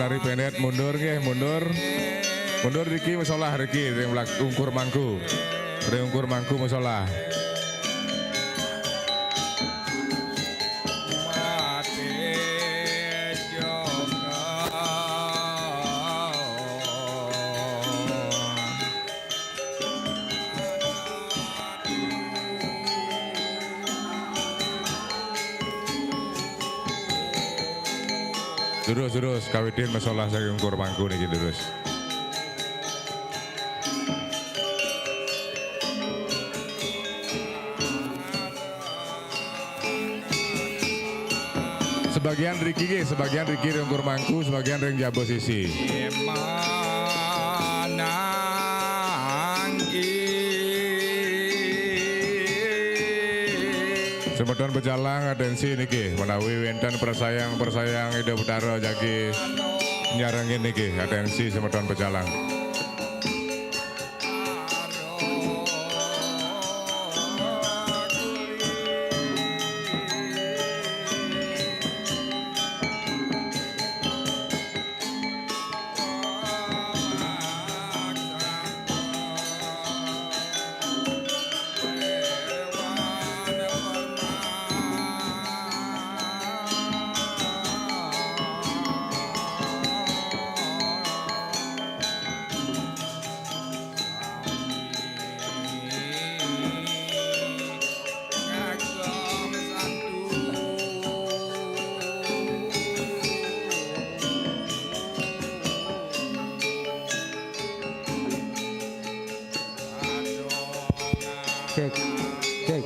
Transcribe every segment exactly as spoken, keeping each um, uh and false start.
Ari Penet mundur nggih, mundur. Mundur riki mesolah riki ring belak-, ungkur mangku. Ring ungkur mangku mesolah. Durus, durus, kawitin mesolah saking ungkur mangku niki, durus. Sebagian riki nggih, sebagian riki ring ungkur mangku, sebagian ring jaba sisi. Semeton pecalang atensi niki, menawi wenten prasayang-prasayang Ida Betara jagi nyarengin niki, atensi semeton pecalang. Cek, cek.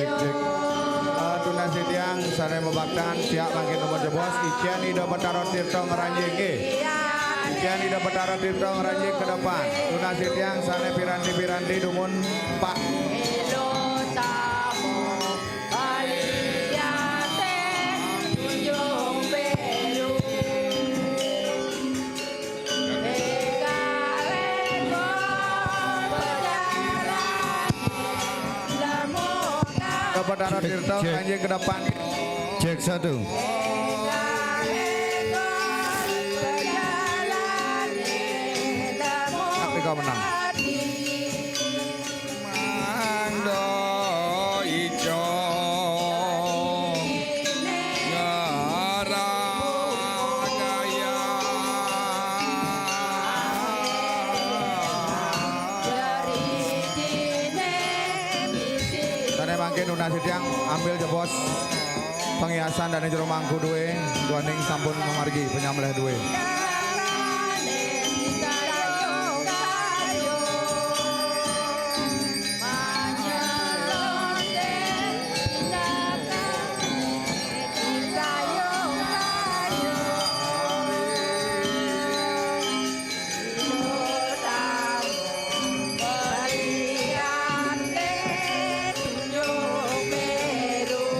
Cek, cek. Eh, tunas titiang sane mabaktan, siap mangkin nunas jebos, ijen Ida Betara Tirta ngranjing, nggih. Ijen Ida Betara Tirta ngranjing ke depan. Tunas titiang sane piranti-piranti dumun, Pak. Ida Betara Tirta, cek, ngranjing ke depan. Cek satu. Tapi kau menang. Mangda ijo ngaragaya. Dane mangkin nunas titiang ambil jebos penghiasan dane jero mangku duwe, duaning sampun mamargi panyamleh duwe.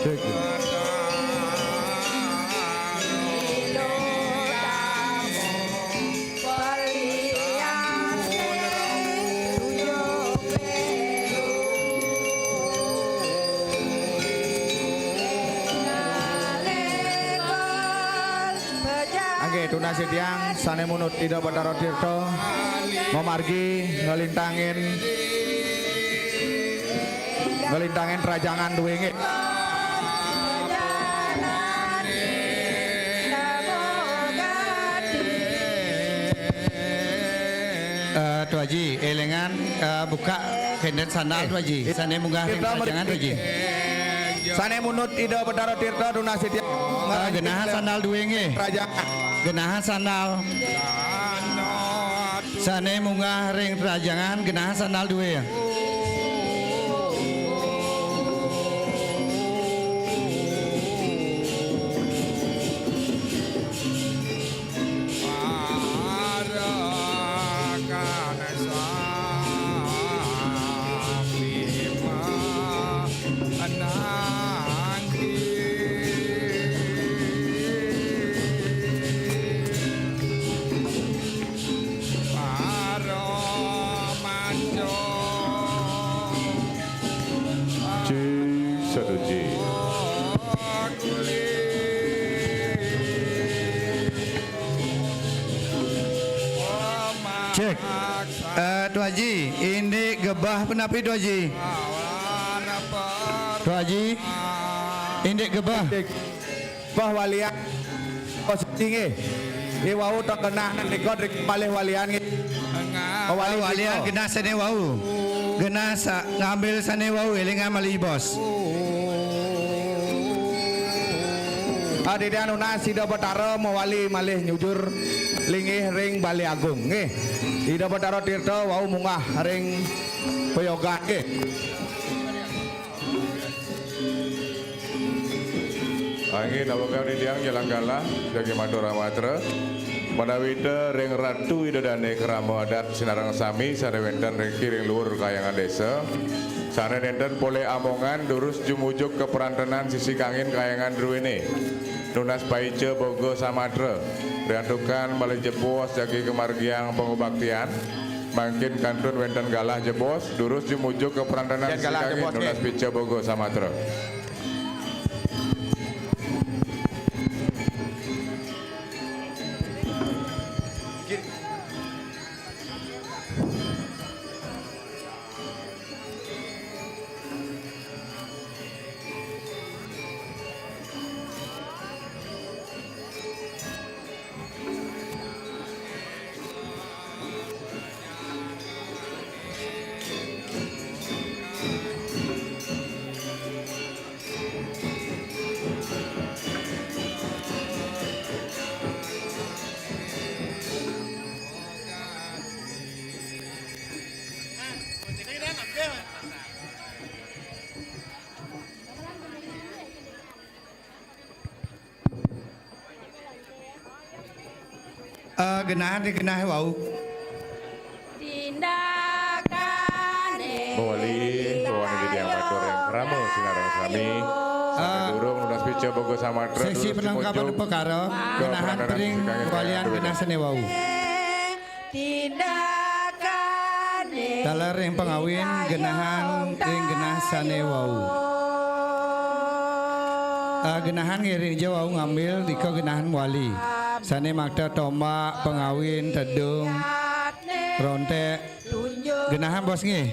Cek. Nah, sitiang sané munut Ida Batara Tirta mamargi nglintangin, nglintangin rajangan duwé nggih. Eh, Tu Aji, élingan, eh, buka kénten sandal, Tu Aji. Sané munggah ring rajangan, Tu Aji. Sané munut Ida Batara Tirta nunas sitiang. Eh, genahang sandal duwé nggih. Rajangan. Genahang sandal. Sané munggah ring rajangan, genahang sandal duwé. Ji, satu ji. Cek. Eh, Tu Aji, indik gebah punapi, Tu Aji? Tu Aji, indik gebah. Bah walian posisi nggih. Nggih wau tak genah nika ring malih walian nggih. Mawali walian genah sané wau. Genah sa-, ngambil sané wau, élingan malih, Bos. Ah, titiang nunas Ida Batara mawali malih nyujur linggih ring Balé Agung nggih. Ida Batara Tirta wau munggah ring payogan nggih. Inggih, nawegang titiang jalang galah, jagi matur amatra. Manawita ring Ratu Ida Dané krama adat sinareng sami sané wénten ring kiring luhur kahyangan désa. Sané nénten polih amongan durus jumujuk kaprantenan sisi kangin kahyangan druéné. Nunas paica boga samatra. Riantukan malih jebos jagi kamargiang pangubaktian. Mangkin kantun wénten galah jebos, durus jumujuk kaprantenan sisi kangin nunas paica boga samatra. Eh, genah, genah wau. Tindakané. Mawali, wawané titiang matur ring krama sinareng sami. Sané durung nunas paica boga samatra, seksi penangkapan perkara, genahang ring walian genah sané wau. Tindakané. Taler ring pangawin genahang ring genah sané wau. Ah, genahang ngiring ja wau ngambil, nika genahang wali. Sané makta tombak, pangawin, tedung, ronték. Genahang, Bos, nggih.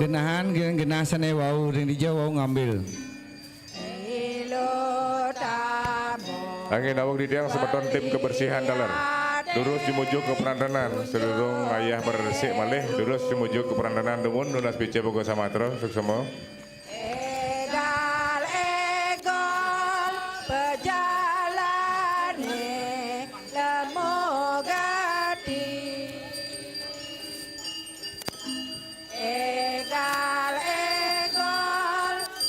Genahang, gen-, genah sané wau ring dija wau ngambil. Inggih, naweg titiang semeton tim kebersihan taler. Durus jumujuk kaprantenan, sadurung ayah pada resik malih, durus jumujuk kaprantenan dumun, nunas paica boga samatra, suksema. Égal-égal pejalané lemu gati. Égal-égal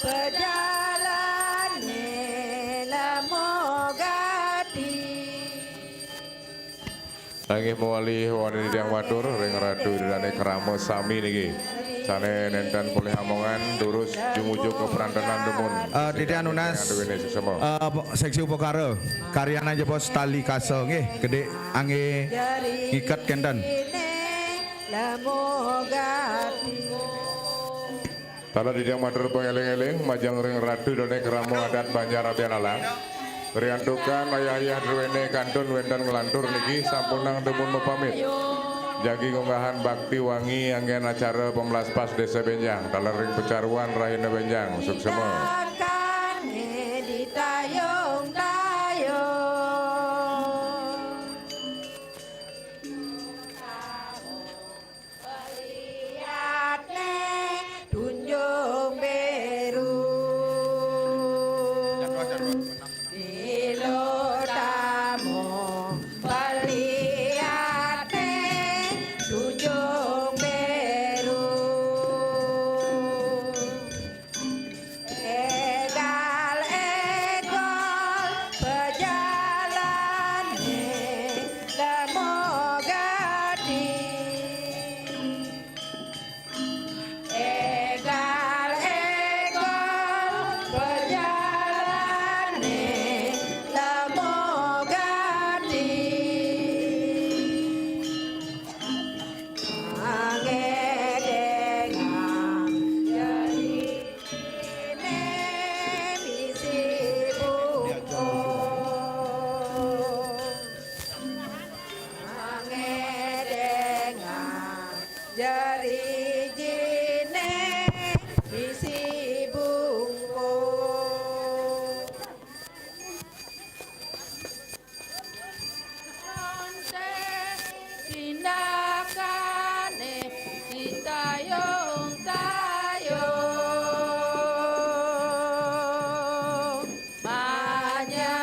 pejalané lemu gati. Inggih mawali wawané titiang matur ring Ratu Ida Dané krama sami niki. Sané nénten polih amongan, durus jumujuk kaprantenan dumun. Eh, titiang nunas, eh, seksi upakara. Karyanan jebos tali kasa nggih, gedé anggé ngiket kénten. Taler titiang matur pangéling-éling, majeng ring Ratu Dané krama adat Banjar Abian Alang. Riantukan ayah-ayah druwene kantun wenten nglantur niki sampunang dumun mapamit. Jagi ngunggahan bakti wangi anggen acara pemlaspas Desa Benjang. Taler ring pacaruan rahina Benjang. Suksema. Tindakane ditayung-tayung. Liatne tunjung beru. Dilo tamu peliate tunjung beru. Egal-egal pejalane lemo gati. Egal-egal pejalane lemo gati. Angedengang jari ine misi bungkung. Angedengang jari jine misi bungkung. Tindakane ditayung-tayung. Manyelonde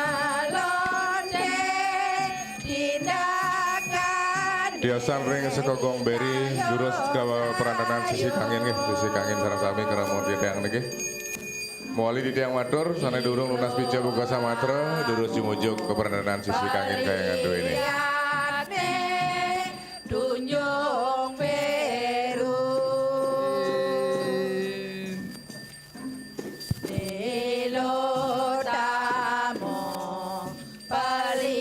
tindakan. Tiosan ring Sekogong Beri, durus ka perandanan sisi kangin nggih, sisi kangin sareng sami keramun titiang niki. Mawali titiang matur, sane durung nunas pica buka samatra, durus jumujuk ka perandanan sisi kangin kayangan duwene. Tunjung beru. Dilo tamu peliate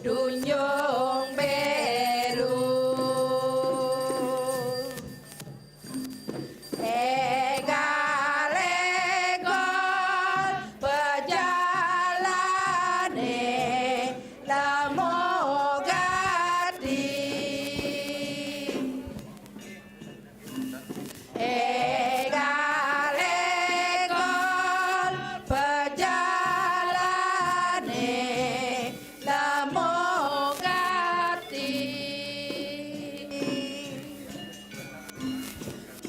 tunjung beru. Egal-egal pejalane lemo gati. Egal-egal pejalane lemo gati.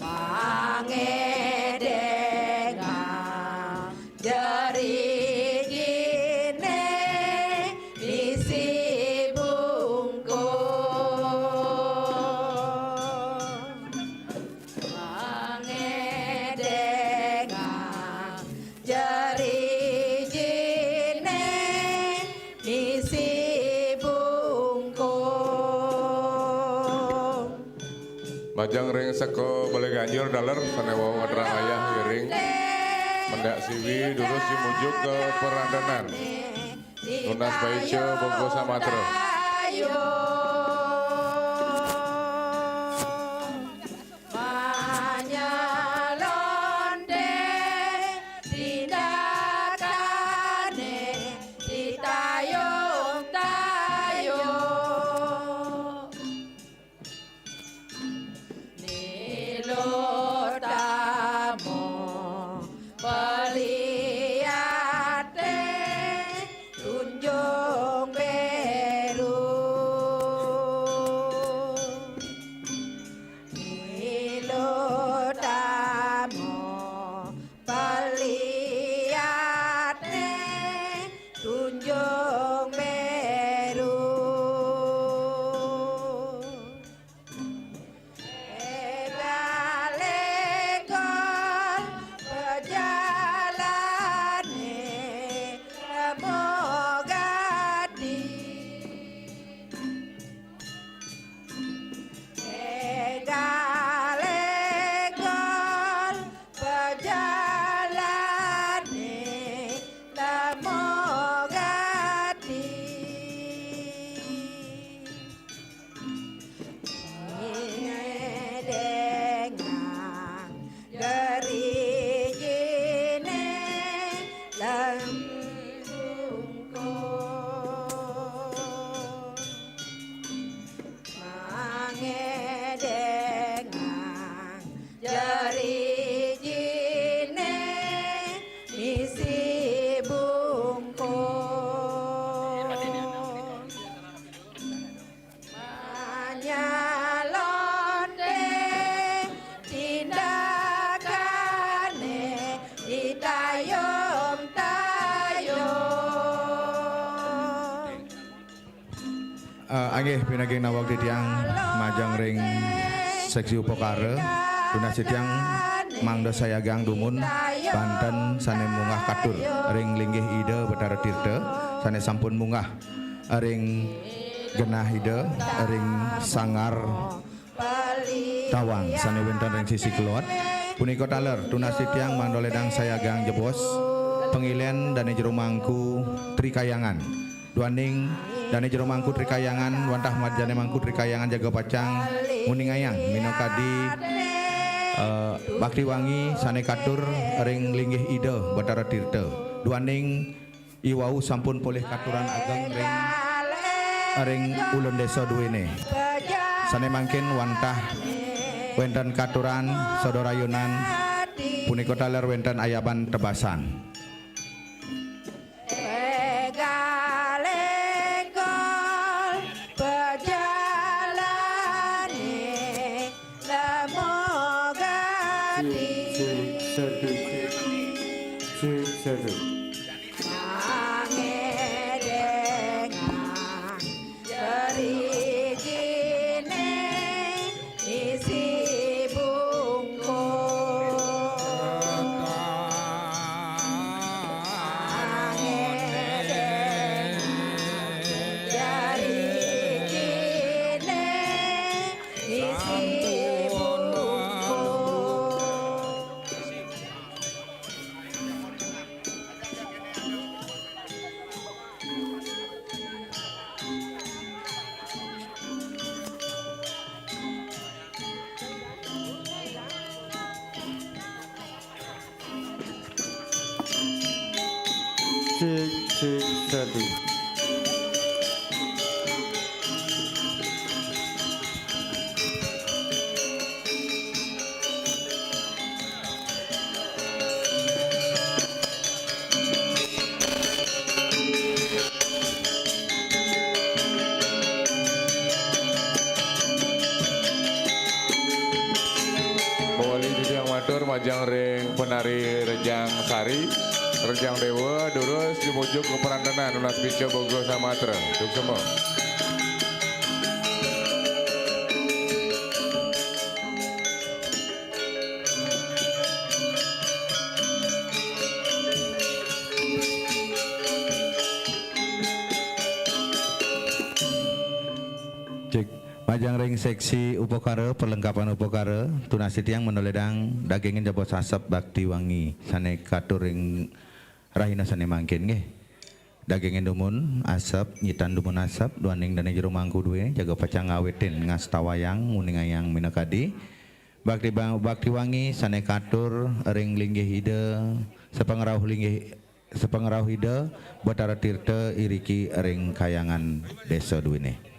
Mangedengang jari jine misi bungkung. Mangedengang jari jine misi bungkung. Majeng ring Seka Bale Ganjur taler sane wau ngaturang ayah ngiring mendak siwi durus jumujuk ka perandanan. Nunas paica buka samatra. Manyelonde tindakane ditayung-tayung. Nilo tamu peliate tunjung beru. Inggih, pinaging naweg titiang majeng ring seksi upakara, tunas titiang mangda sayagang dumun banten sane munggah katur ring linggih Ida Betara Tirta sane sampun munggah ring genah Ida ring sanggar tawang sane wenten ring sisi kelod. Punika taler tunas titiang mangda ledang sayagang jebos pangilen Dane Jero Mangku Tri Kayangan. Duaning Dane Jero Mangku Tri Kayangan wantah Madane Mangku Tri Kayangan jaga pacang nguningayang minakadi, eh, bakti wangi sane katur ring linggih Ida Betara Tirta. Duaning iwau sampun polih katuran ageng ring, ring ulun desa duene. Sane mangkin wantah wenten katuran sada rayunan, punika taler wenten ayaban tebasan. Cek, cek, satu, cek. Cek, satu. Cek, cek, satu. Mawali titiang matur majeng ring penari Rejang Sari, Rejang Dewa, durus jumujug ka perantenan nunas pica boga samatra. Suksema. Cek. Majeng ring seksi upakara, perlengkapan upakara, tunas titiang mangda ledang dagingin jebos asep bakti wangi sane katur ring rahina sane mangkin nggih. Dagingin dumun asep, nyitan dumun asep, duaning Dane Jero Mangku duene jaga pacang ngawitin ngastawayang nguningayang minakadi bakti ba-, bakti wangi sane katur ring linggih Ida, sapangrauh linggih, sapangrauh Ida Betara Tirta iriki ring kayangan desa duene.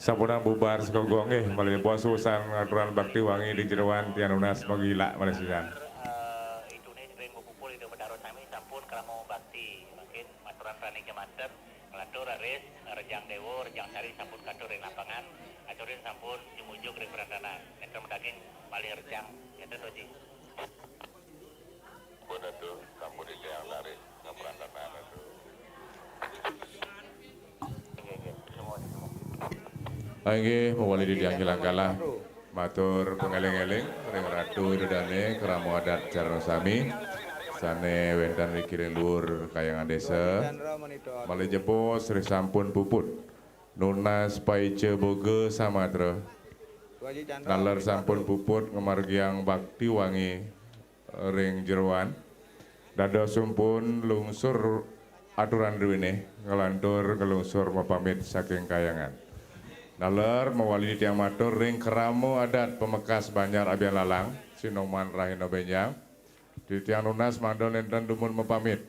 Sampunang bubar sekogo nggih, malih bos usan ngaturan bakti wangi di jeroan tiang nunas magilak malih sisan. Eh, itune ring pupul Ida Betara sami sampun krama bakti. Mangkin maturan raning jematen, nglantur raris Rejang Dewa, Rejang Sari sampun katur ring lapangan, aturin sampun jumujug ring perantanan. Enten madaging malih rejang, enten to, Ji? Pun atuh, sampun titiang tarik ngaprantanan atuh. Inggih, mawali titiang ngilang kalah. Matur pangeling-eling ring Ratu Ida Dane, krama adat sareng sami. Sane wenten riki ring luur kayangan desa. Malih jebos ri sampun puput. Nunas paica boga samatra. Naler sampun puput ngamargiang bakti wangi ring jeroan. Dados sampun lungsur aturan druene, nglantur nglungsur mapamit saking kayangan. Naler mawali titiang matur ring krama adat pamekas Banjar Abian Lalang, Sinoman Rahina Benjang. Titiang nunas mangda nenten dumun mapamit.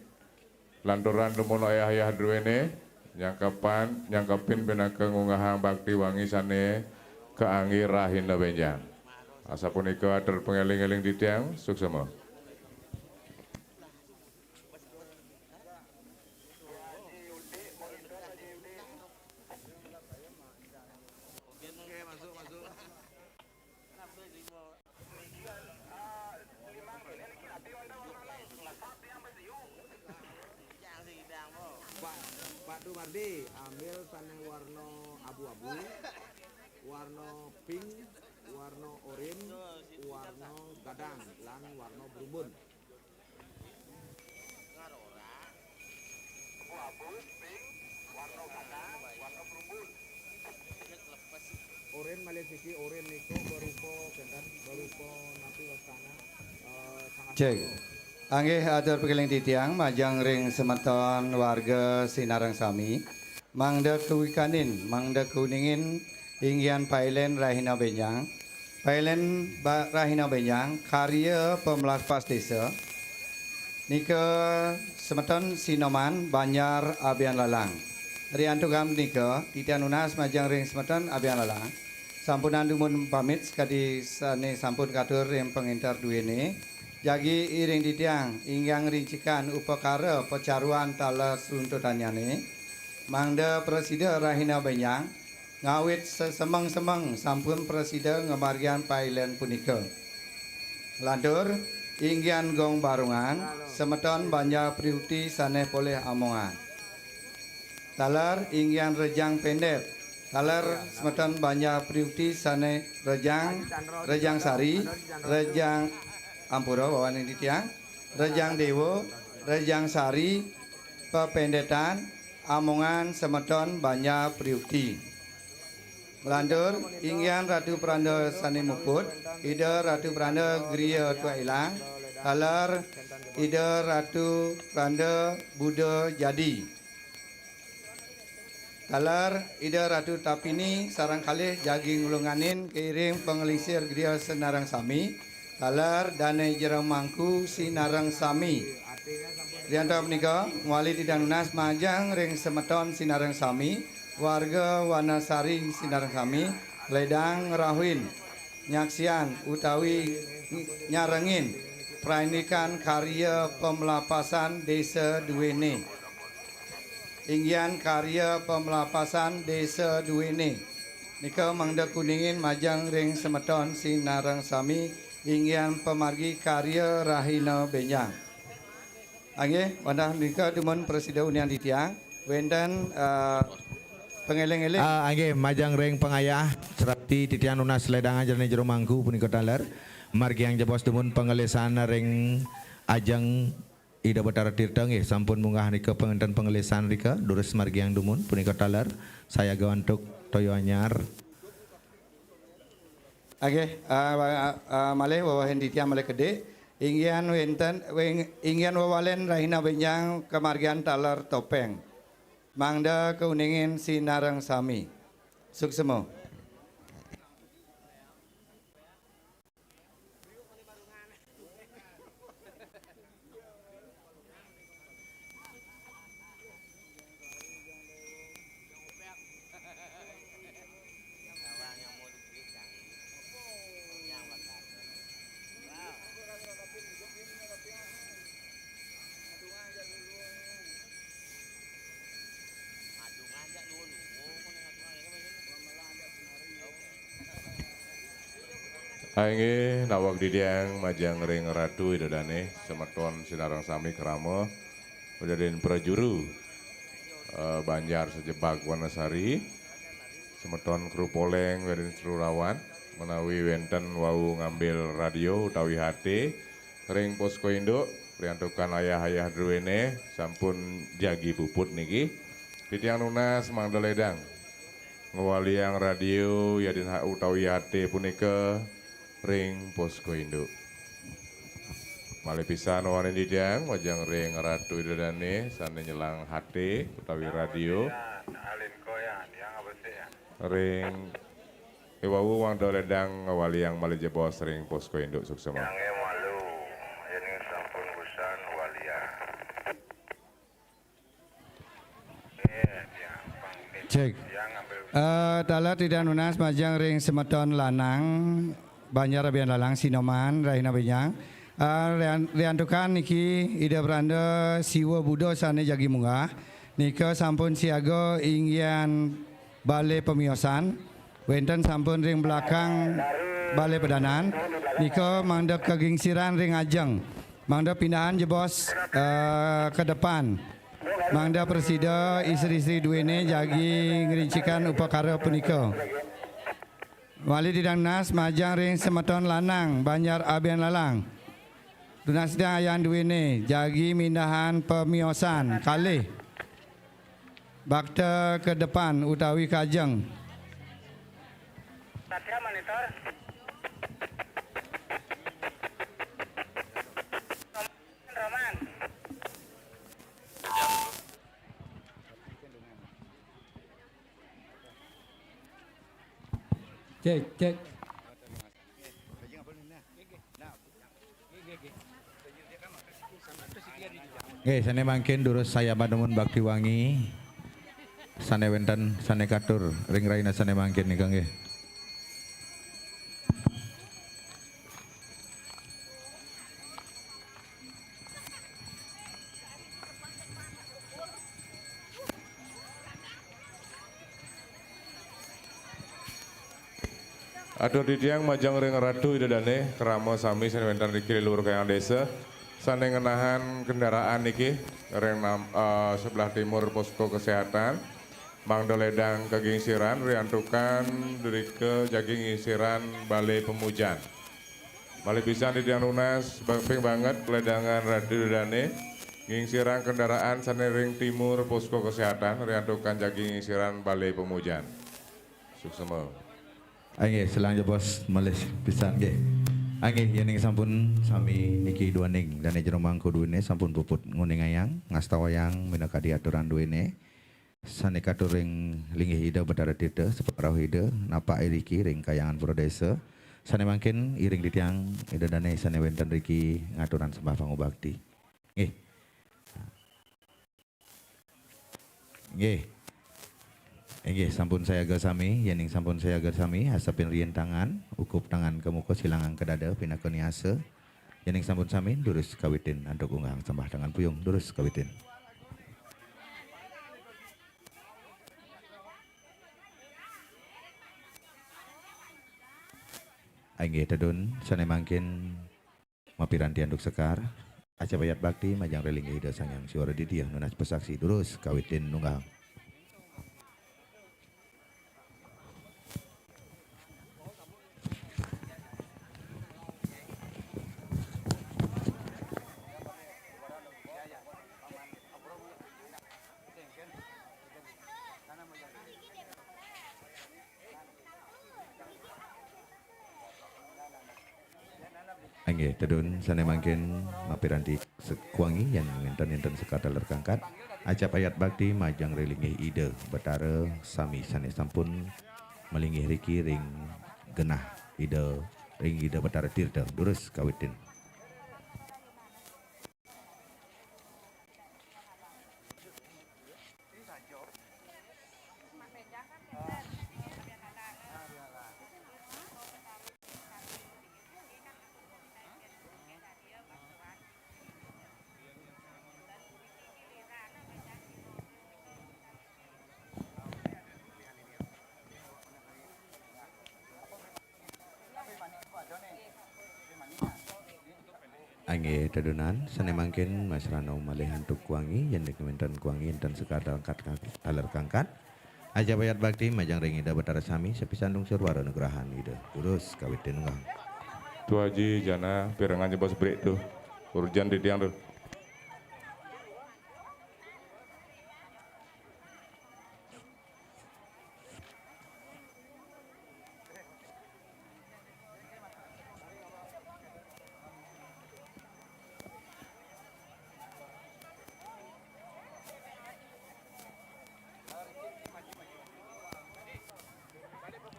Lanturan dumun ayah-ayah druene, nyangkepan, nyangkepin pinaka ngunggahang bakti wangi sane kaangge rahina benjang. Asapunika atur pangeling-eling titiang, suksema. Ratu Mardi, ambil sané warna abu-abu, warna pink, warna oranye, warna gadang, lan warna brumbun. Oranye malih siki, oranye nika berupa, kinten, berupa napi wastana, eh, sangat Cek. Anggih atur pakeling titiang majeng ring semeton warga sinareng sami. Mangda kawikanin, mangda kauningin inggihan pailen rahina benjang. Pailen ba-, rahina benjang, karya pamlapas desa. Nika semeton Sinoman Banjar Abian Lalang. Riantukan nika, titiang nunas majeng ring semeton Abian Lalang. Sampunang dumun pamit sakadi sane sampun katur ring panginter duene. Jagi iring titiang inggihan rincikan upakara pacaruan taler sruntutannyane. Mangda prasida rahina benjang, ngawit sesemeng-semeng sampun prasida ngamargiang pailen punika. Lantur, inggihan gong barungan, semeton Banjar Priukti sane polih amongan. Taler inggihan rejang pendet, taler semeton Banjar Priukti sane rejang, rejang sari, rejang ampura wawanin titiang, rejang dewa, rejang sari, pependetan, amongan semeton Banjar Priukti. Nglantur, inggihan Ratu Pranda sane muput, Ida Ratu Pranda griya tuak ilang, taler Ida Ratu Pranda Buda Jadi. Taler Ida Ratu Tapini sareng kalih jagi nglunganin kairing panglingsir griya sinareng sami, taler dane jero mangku sinareng sami. Riantuk punika, mawali titiang nunas majeng ring semeton sinareng sami, warga Wanasari sinareng sami, ledang ngrahuin, nyaksian utawi ny-, nyarengin paindikan karya pamlapasan desa duene. Inggihan karya pamlapasan desa duene. Nika mangda kauningin majeng ring semeton sinareng sami inggihan pamargi karya rahina benjang. Inggih, wantah nika dumun prasida uningang titiang, wenten, eh, pangeling-eling. Ah, inggih, majeng ring pangayah, sareng titiang nunas ledangan jero mangku punika taler. Margiang jebos dumun panglingsir ring ajeng Ida Batara Tirta nggih, sampun munggah nika pang-, wenten panglingsir rika, durus margiang dumun, punika taler, sayaga antuk toya anyar. Inggih, ah, wa-, ah, malih wewehin titiang malih kedik, inggihan wenten, weng-, inggihan wewalen rahina benjang kamargiang taler topeng. Mangda kauningin sinareng sami. Suksema. Inggih, naweg titiang majeng ring Ratu Ida Dane, semeton sinareng sami krama, wiadin prajuru, eh, Banjar Sajebag Wanasari, semeton Kru Poleng wiadin Kru Rawat, menawi wenten wau ngambil radio utawi H T, ring posko induk, riantukan ayah-ayah druene sampun jagi puput niki. Titiang nunas mangda ledang ngwaliang radio yadin ha-, utawi H T punika ring posko induk. Malih pisan wau titiang majeng ring Ratu Ida Dane sane nyelang H T utawi radio. Ring Iwau mangda ledang ngwaliang malih jebos ring posko induk suksema. Nggih malu, yen sampun pisan waliang. Nggih, tiang pang-, Cek. Tiang ngambil Eh, taler titiang nunas majeng ring semeton lanang, Banjar Abian Lalang, Sinoman, rahina benjang. Eh, rian-, riantukan niki Ida Branda Siwa Buda sane jagi munggah. Nika sampun siaga inggihan bale pamiosan, wenten sampun ring belakang bale pedanan, nika mangda kagingsiran ring ajeng, mangda pindahan jebos, eh, ke depan. Mangda prasida istri-istri duene jagi ngrincikan upakara punika. Malih titiang nunas majeng ring semeton lanang Banjar Aben Lalang. Tunas titiang ayah duene jagi mindahan pamiosan kalih bakta ka depan utawi kajeng. Cek, cek. Nggih, sane mangkin durus saya madumun bakti wangi sane wenten sane katur ring rahina sane mangkin nika nggih. Atur titiang majeng ring Ratu Ida Dane, krama sami sane wenten riki ring luhur Kayang Desa, sane ngenahang kendaraan niki ring nam-, eh, sebelah timur posko kesehatan, mangda ledang kagingsiran riantukan drika jagi ngingsiran Balai Pamujan. Malih pisan titiang nunas ba-, ping banget ledangan Ratu Ida Dane, ngingsirang kendaraan sane ring timur posko kesehatan riantukan jagi ngingsiran Balai Pamujan. Suksema. Inggih, selang jebos malih pisan nggih. Inggih, yening sampun sami niki duaning dane jero mangku duene sampun puput nguningayang, ngastawayang minakadi aturan duene. Sane katur ring linggih Ida Betara Tirta, sapangrauh Ida, napak iriki ring Kayangan Pura Desa. Sane mangkin iring titiang Ida Dane sane wenten riki ngaturang sembah pangubakti. Nggih. Nggih. Inggih, sampun sayaga sami, yening sampun sayaga sami, asepin riin tangan, ukup tangan ka muka, silangang ka dada, pinaka niasa. Yening sampun sami, durus kawitin antuk unggahang sembah tangan puyung, durus kawitin. Inggih, tedun, sane mangkin mapiranti antuk sekar, acap ayat bakti majeng ring linggih Ida Sang Hyang Siwara Ditya nunas pasaksi, durus kawitin nunggahang. Inggih, tedun sane mangkin mapiranti sekuangi yen nenten-nenten sekar taler kangkat. Acap ayat bakti majeng ring linggih Ida Betara sami sane sampun malinggih riki ring genah Ida, ring Ida Betara Tirta. Durus kawitin. Inggih, tedunan, sane mangkin masrana malih antuk kuangi, yen nika wenten kuangi, enten sekar taler kangkat, taler kangkat. Ajab ayat bakti majeng ring Ida Betara sami, sapisan lungsur wara nugrahan Ida. Durus kawitin nunggahang. Tu Aji, jana, pirengan jebos brik tu. Urgen titiang tu.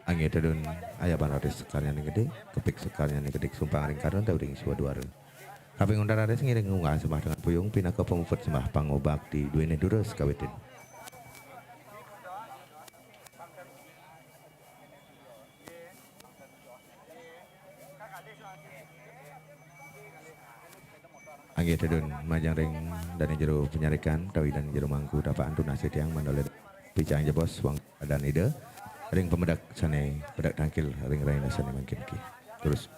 Inggih, tedun, ayaban raris sekarnyane gedhe, kepik sekarnyane gedhe, sumpang ring karna, tawing siwa duara. Kaping untat raris ngiring ngunggah sembah dengan puyung, pinaka pamuput sembah pangubakti, duene durus kawitin. Inggih, tedun majeng ring dane jero panyarikan, utawi dane jero mangku, tapakan tunas titiang mandole picang jebos wang adan Ida ring pamedek sane pedek tangkil ring rahina sane mangkin ki. Terus.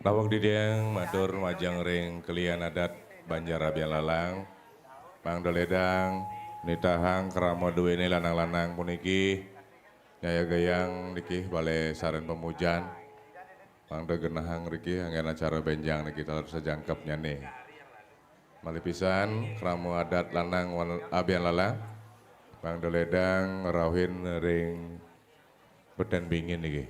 Lawag titiang matur majeng ring kelian adat Banjar Abian Lalang, mangda ledang nitahang krama duene lanang-lanang puniki, nyayagayang niki bale saren pamujan, mangda genahang riki anggen acara benjang niki taler sajangkepnyane. Malih pisan krama adat lanang wan-, Abian Lalang, mangda ledang ngrauhin ring beten bingin niki.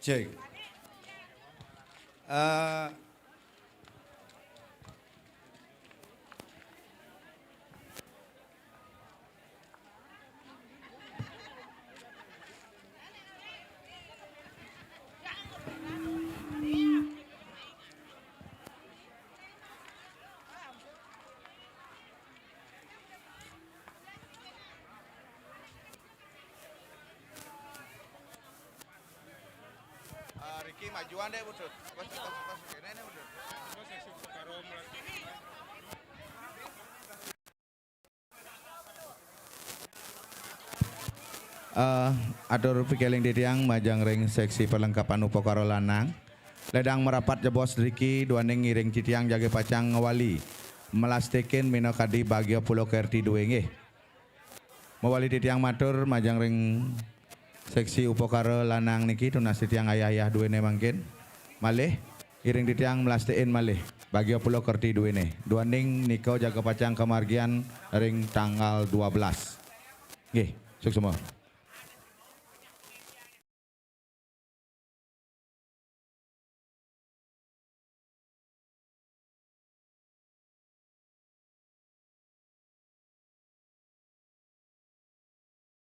Cek. Eh, Ah, Riki, majuan deh, Udut. Pas, pas, pas, kene nih, Udut. Eh, atur pikeling titiang majeng ring seksi perlengkapan upakara lanang. Ledang merapat jebos driki duaning ngiring titiang jaga pacang ngwali melastikin minakadi bagia pulo kerti due nggih. Mawali titiang matur majeng ring seksi upakara lanang niki tunas titiang ayah-ayah duene mangkin. Malih, iring titiang melastikin malih bagia pulo kerti duene. Duaning nika jaga pacang kamargian ring tanggal dua belas. Nggih, suksma.